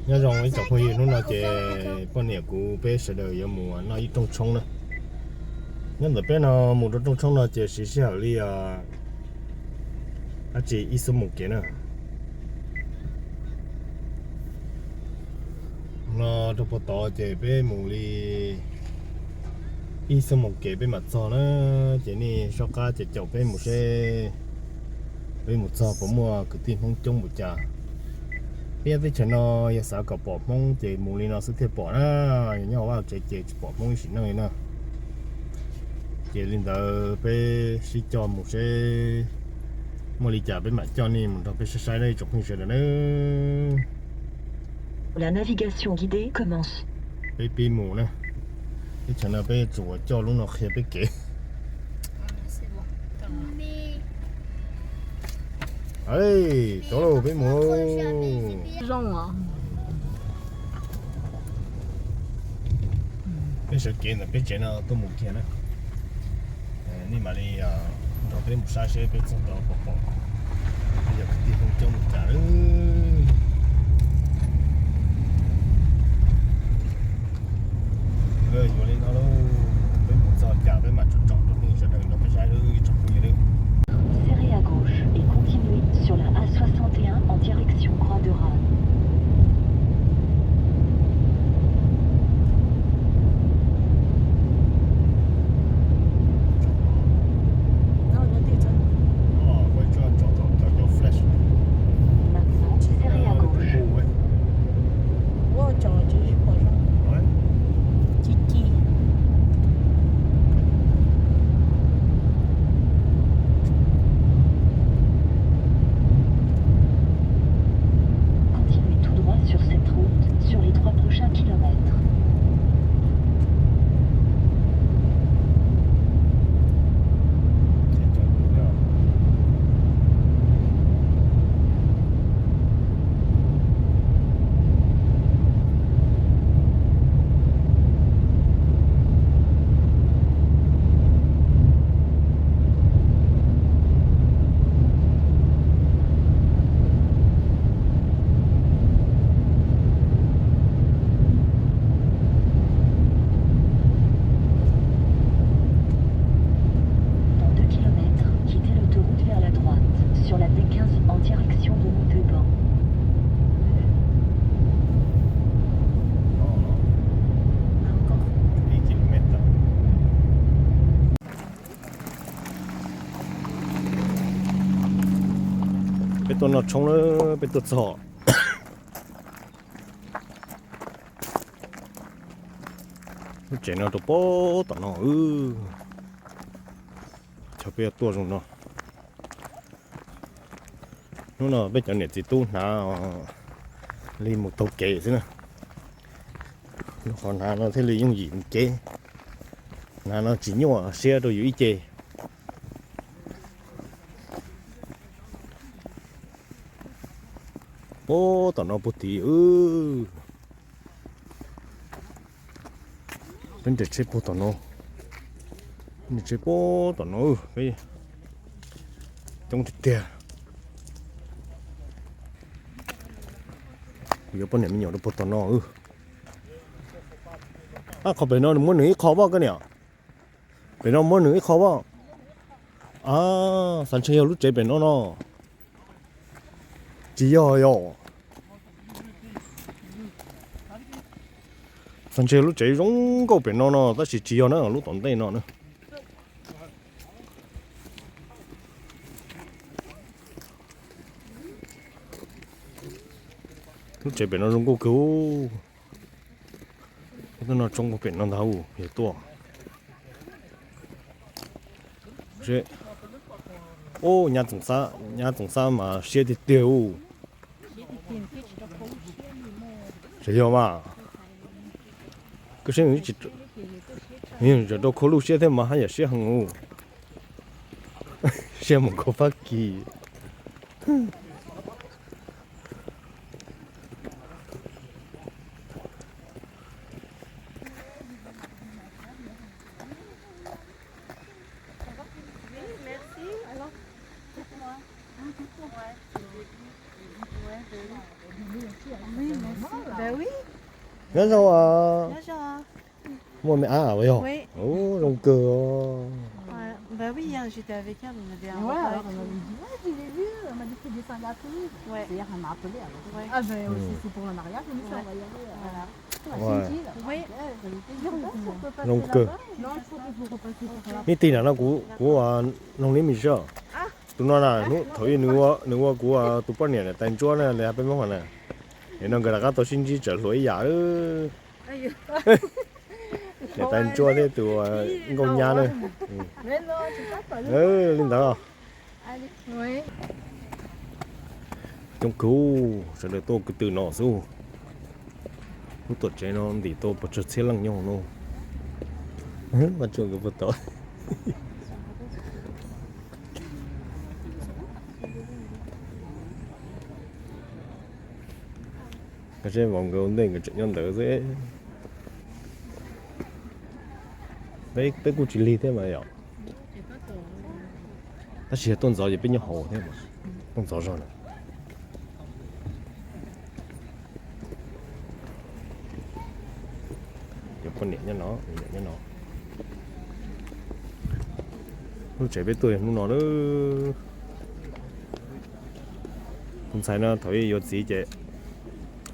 Nyob zoo ib tsoom phooj ywg, hnub no ces poj niam kuv peb sawv daws yuav mus noj ib rooj tshoob na. Nyob ntawm peb no mus rau rooj tshoob no ces siv sij hawm li dab tsi ib xuab moos kev na. No rau puag tod ces peb mus li ib xuab moos kev peb mam txog na. Ces nej soj qab ces caum peb mus seb peb mus txog puas muaj kwv tij Hmoob coob npaum cas. Peb nyob teb chaws no yog xav kom pom Hmoob ces mus li no xwb thiaj pom na. Yog nyob hauv vaj tsev ces tsis pom Hmoob ib sim neej li na. Ces li ntawd peb sib coj mus seb muaj li cas peb mam coj nej mus nrog peb saib saib na ib tsoom phooj ywg sawv daws na. La navigation guidée commence. Peb pib mus na. Teb chaws no peb tsuas coj lub no qhia peb kev. Tuaj lauj, peb mus lauj. Peb sawv kev ntawm peb tsev no tuaj mus kiag na. Nej mam li nrog peb mus saib seb peb txog tod puas pom yog kwv tij Hmoob coob li cas. Yuav li no lauj, peb mus txog cas peb mam tsom tsom rau nej sawv daws nrog peb saib ib tsoom phooj ywg. Serrez à gauche et continuez sur la A soixante et un en direction Croix-de-Rade. Maintenant, serrez à gauche. Continuez tout droit sur cette route sur les trois prochains kilomètres. Dans deux kilomètres, quittez l'autoroute vers la droite, sur la D quinze en direction de Montauban. Peb tuaj noj tshoob na, peb tuaj txog lub tsev no rau pem tom no. Chaw peb tuaj zoo no. Hnub no peb cov niam txiv tub hnav li mus taug kev xwb na. Qhov hnav no thiaj li yooj yim mus kev. Hnav no tsis nyuaj siab rau yus ib ce. Pem tom no puag tid. Peb nres tsheb puag tom no. Nres tsheb puag tom no, peb coob tiag tiag. Yuav poj niam me nyuam rau puag tom no. Ab, qhov pem no nws muab nws ib qho pom koj niam. Pem no muab nws ib qho pom. Xav ntshe yog lub tsev pem no no. Tsis yog yom. Xav ntshe lub tsev zoo nkauj pem no no tab sis tsis yog na, lub tom ntej no na. Lub tsev pem no zoo nkauj kawg. Peb tuaj noj tshoob puag pem no ntag, yog tuaj. Ub, nyab Txoov Xab mas siab tiag tiag ub. Tsis yog mas, koj saib, rau khau lub siab thiab mas haj yam siab heev ub. Siab mus nkaus Fab Kis. Oui, merci. Bah oui. Nyob zoo os. Nyob zoo os. Muaj me ab os yog? Oui. Ub, zoo kawg. Bah oui, hier j'étais avec elle, on avait un repas et tout. Ouais, alors, on avait dit, ouais, je l'ai vu, elle m'a dit que c'est des Singapour. Ouais. C'est hier qu'elle m'a appelé, alors. Ouais. Ah, ben aussi, c'est pour le mariage, nous, on va y aller, euh, voilà. Ouais. Zoo kawg. Ib tij nram no kuv, kuv noog neb me sij. Tus no na, thaum ub nws ua kuv tus poj niam niam tais ntsuab na, li peb Hmoob na. Nim no nkawd rov qab tau sib ntsib tseem hluas ib yam. Niam tais ntsuab thiab tus nkauj nyab na. Li ntawd. Coob kawg, sawv daws tuaj ko tw no xwb. Lub tuam tsev no ntim tau pes tsawg txhiab leej nyob no. Mas tsuas nkawd puas tau. Seb vauv nkawd ua ntej nkawd tseem nyob ntawd xwb. Peb, peb kuj tsis lig thiab mas yom. Tab sis yog tuaj ntxov ces peb nyob hauv thiab mas, tuaj ntxov zog na. Cov poj niam nyob no, niam nyob no. Lub tsev peb tuaj yog hnub no na. Tus ntxhais no thaum ub yuav txiv ces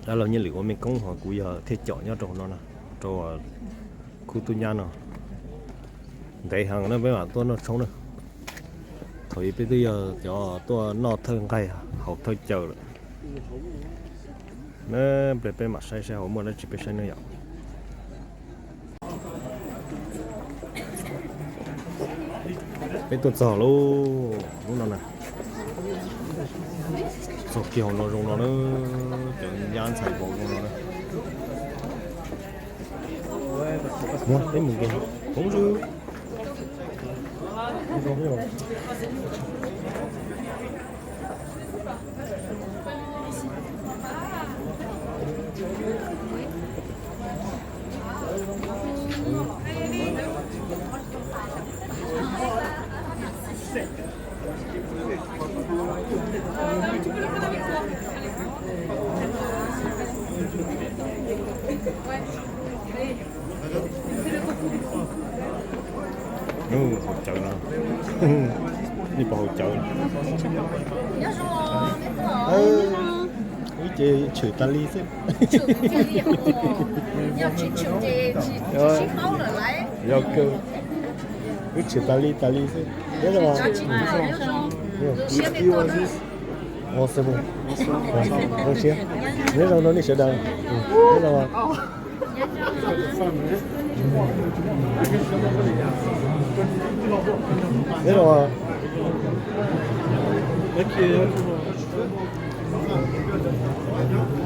dab laug Nyiaj Lwm ua mej koob ho kuv yog thaj coj nyob rau no na, rau khub tub nyab no. Ntev heev na peb mam tuaj noj tshoob na. Thaum ub peb twb yog cov tuaj noj thawj nqaij haus thawj cawv lawm. Na, ple peb mam saib saib hauv muaj dab tsi peb saib na yom. Peb tuaj txog lub, lub no na. Txog kiag hauv no zoo no na, cov nyab ntxhais vauv zoo no na. Muab peb mus nkeeg hoob zoo. Haus cawv no. Nej puas haus cawv? Wb ces tshwm tas li xwb. Yog kawg, wb tshwm tas li tas li xwb. Nyob zoo. Zoo siab. Nyob zoo rau nej sawv daws. Nyob zoo. Nyob zoo.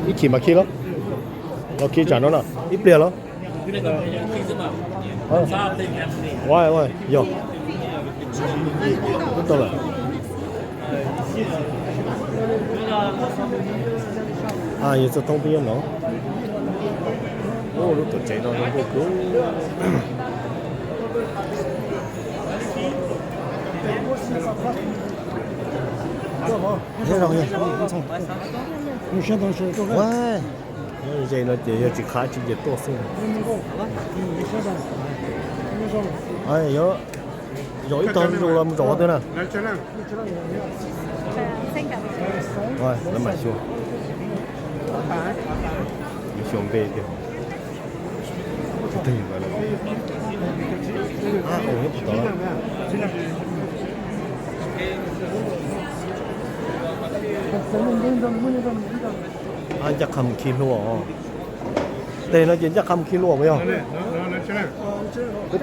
Ib chim mas khi los, los khi tsam no na, ib pliag los. Yog. Tau lawm. Yog txog thoob pib no. Lub tuam tsev no zoo nkauj kawg. Nyob zoo. Ze no ces yog tsis qab tsis ces tuaj xwb. Yog, yog ib tog zoo los mus zaum qhov twg na. Lawv mam xyuas, xyuas npe tiag. Ncaj qha mus khi hlua. Tej no ces ncaj qha mus khi hlua puas yog? Twb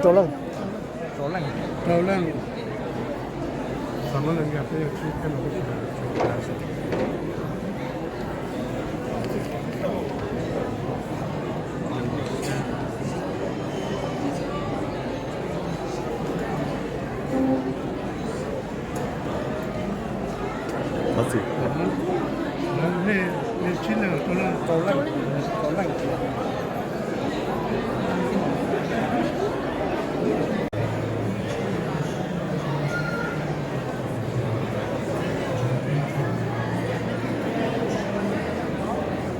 rau leej. Thov txim.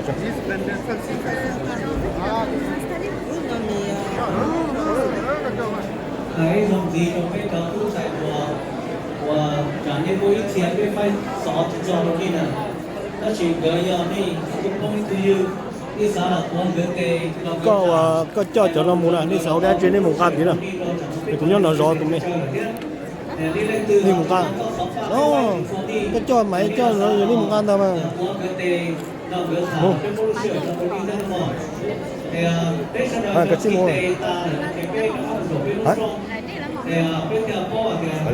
niam tso. Hais ib zaug ntxiv rau peb cov tub ntxhais hluas uas tsam nej muaj ib txhia peb faib xov tsis txog rau nej na, tab sis nkawd yog nej ib tug phooj ib tug ywg, nej xav los tuav nkawd tes los nkawd Koj, koj coj cov no mus na, nej xav ua dab tsi nej mus nqa ntxiv na. Es kuv nyob no zov tus me. Nej mus nqa. Koj coj mas coj no, nej mus nqa ntag mas. Koj tsij mus.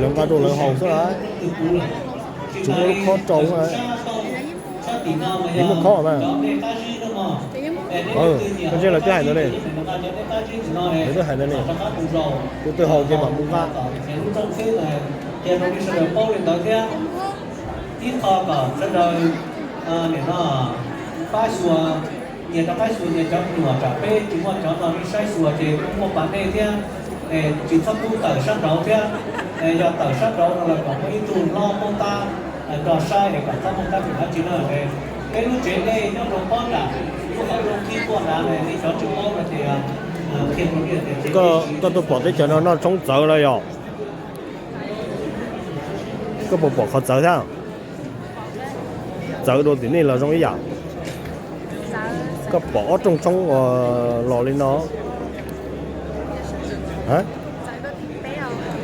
Lawv nqa rau lawv haus xwb las. Tsis muaj lub khob rau. Nws muaj khob mas. Koj ntsia lawv twb hais ntawd ne, lawv twb hais ntawd ne, tus twg haus ces mam mus nqa. Ces rau nej sawv daws paub li ntawd thiab. Ib qho kom sawv daws nim no pab xyuas, nyias rov qab xyuas nyias cov me nyuam, tsam peb tsis muaj cov no nej saib xyuas ces kuj muaj pas dej thiab, tsis txhob pub tawm sab nraud thiab. Yog tawm sab nraud no los kom muaj ib tug hlob muab tab rau saib es kom txhob muaj tab tsis dab tsi na. Peb lub tsev dej nyob rau pob nram lub qhov rooj thib tuaj nrad, nej cov tsis paub no ces qhia rau nej tias, koj tuaj pom teb chaws no noj tshoob txawv los yog? Koj puas pom qhov txawv thiab? Txawv dua tim nej los zoo ib yam? Koj pom ob rooj tshoob uas los li no,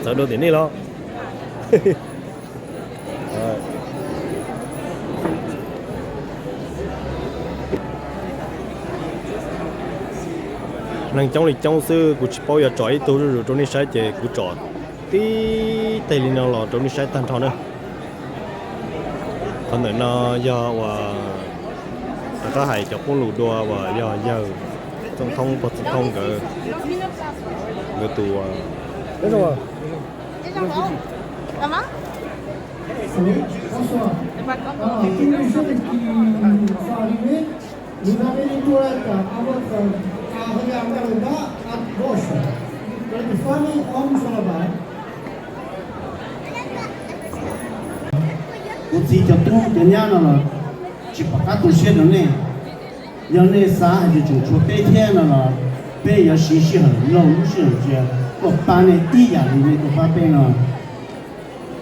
txawv dua tim nej los? Neeg coob li coob xwb, kuv tsis paub yuav tsom ib tug zuj zus rau nej saib ces kuv tsom tib teg li no los rau nej saib tag nrho na. Qhov ntawm no yog uas rov qab hais cov qub lus dua uas yog yawg Txooj Thoob, pog Txooj Thoob nkawd, nkawd tus Kuv txiv cov tub cov nyab no los tsis pom qab tu siab rau nej. Yog nej xav hais tias tseem tshuav peb thiab no los peb yuav siv sij hawm laug lub sij hawm ntsia tuaj pab nej ib yam li nej tuaj pab peb no.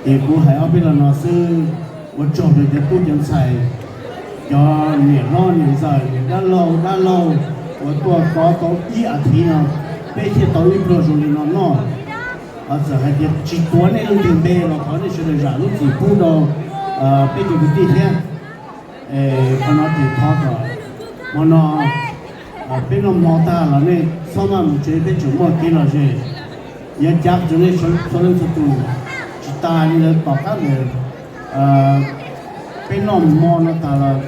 Ces kuv hais ob peb lo no xwb, ua tsaug rau cov tub cov ntxhais, cov niam hlob niam ntxawm, niam dab laug dab laug uas tuaj kov tau ib as thiv no, peb thiaj tau ib pluag zoo li no noj. Txawm hais tias tsis tuav nej leej twg npe los thov nej sawv daws zam lub txim pub rau peb cov kwv tij thiab. Qhov no ces thov kom hmo no peb noj hmo tag los nej txhob maj mus tsev, peb tseem muaj kev lom zem. Yuav cav rau nej txhua leej txhua tus. Tsis tas li ntawd, tom qab ntawd peb noj hmo no tas los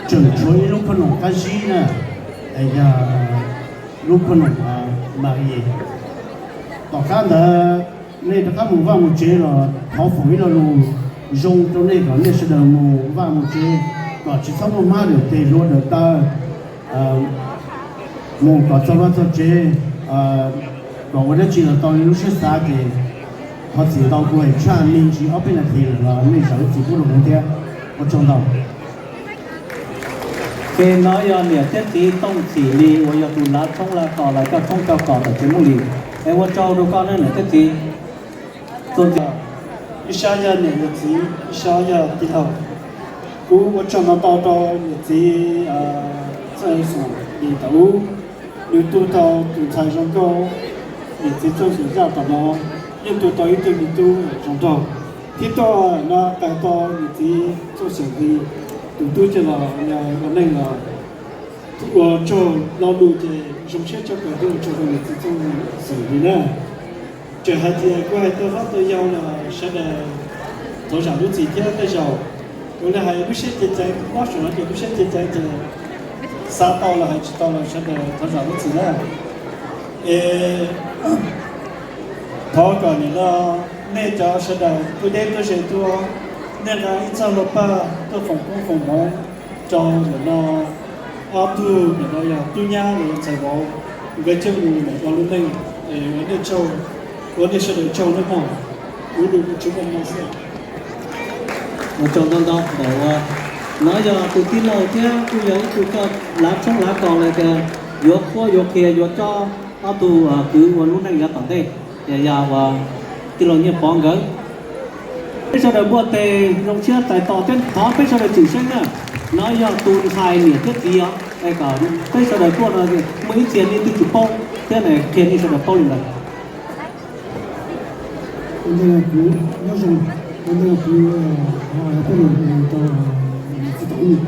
tseem tshuav ib lub khob noom qab zib na, yog lub khob noom Mas Yis. Tom qab ntawd nej rov qab mus vaj mus tsev los thov foom ib lo lus zoo rau nej kom nej sawv daws mus vaj mus tsev kom tsis txhob muaj hmab dawm tes hlua dawm taw, mus kom txog vaj txog tsev, kom ua dab tsi los tau li lub siab xav ces thov txim ntau, kuv hais tshaj me ntsis ob peb nas this lawm los nej zam lub txim pub rau kuv thiab. Ua tsaug ntau. Ces no yog niam thiab txiv Tooj Xim Lis uas yog tus lav tshoob lav kos los coj tshoob coj kos tom tsev Mooj Lis. Es ua tsaug rau koj nawb niam thiab txiv. Txuas ntxiv, ib sab yog niam yog txiv, ib sab yog tij laug. Kuv ua tsaug ntau ntau rau niam txiv Txawj Xyooj Lis thaum ub, nws tu tau tus ntxhais zoo nkauj, niam txiv Txawj Xyooj Yaj tom no yeej tu tau ib tug me tub zoo nraug, thiab tuaj no tau tau niam txiv Txawj Xyooj Lis tus tub coj los ua neej los ua tsaug lo lus ces zoo siab tshaj plaws thiab ua tsaug rau niam txiv Txawj Xyooj Lis na. Txawm hais tias kuv hais tau hlob tau yau los sawv daws thov zam lub txim thiab tej zaum kuv li hais lub siab cem caiv, mob saum no ces lub siab cem caiv ces xav tau los hais tsis tau los sawv daws thov zam lub txim na. Es thov kom nim no nej cov sawv daws tuaj deb tuaj ze tuaj, nej nqa ib txoj hlua paj tuaj foom koob foom hmoov rau nim no ob tug nim no yog tub nyab los yog ntxhais vauv, nkawd coj mus ua lub neej, ua nej tsaug, ua nej sawv daws tsaug nawb mog. Kuv lus kuv tsuas muaj no xwb. Ua tsaug ntau ntau ntawm uas no yog tus tij laug thiab kuj yog ib tug coj lav tshoob lav kos los tias yuav qhuab yuav qhia yuav coj ob tug kwv ua lub neej yav tom ntej, ces yog uas tij laug Nyiaj Pov nkawd. Peb sawv daws npuaj tes zoo siab txais tos thiab thov peb sawv daws tsim seeb na. No yog tus ntxhais niam thiab txiv os, kom peb sawv daws tuaj no muaj ib txhia nej twb tsis paub thiab na, qhia nej sawv daws paub li ntawd. Ua ntej no kuv nyob zoo, ua ntej no kuv thov hais peb lus rau niam txiv tom ub.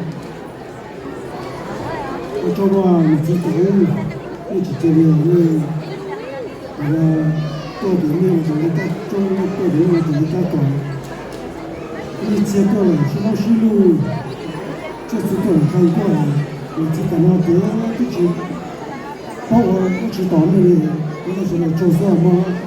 Ua tsaug rau niam txiv tom ub, nej tsis cia li nej tuaj ces nej ua raws li kab tsob, nej tuaj ces nej ua raws li kab kos. Nej txhia tuaj lawm sib hlub sib lwj, Txhua tus hais koj, txiv tas no tias twb tsis paub ua dab tsi tos nej li, tab sis los tsaug xwb mog.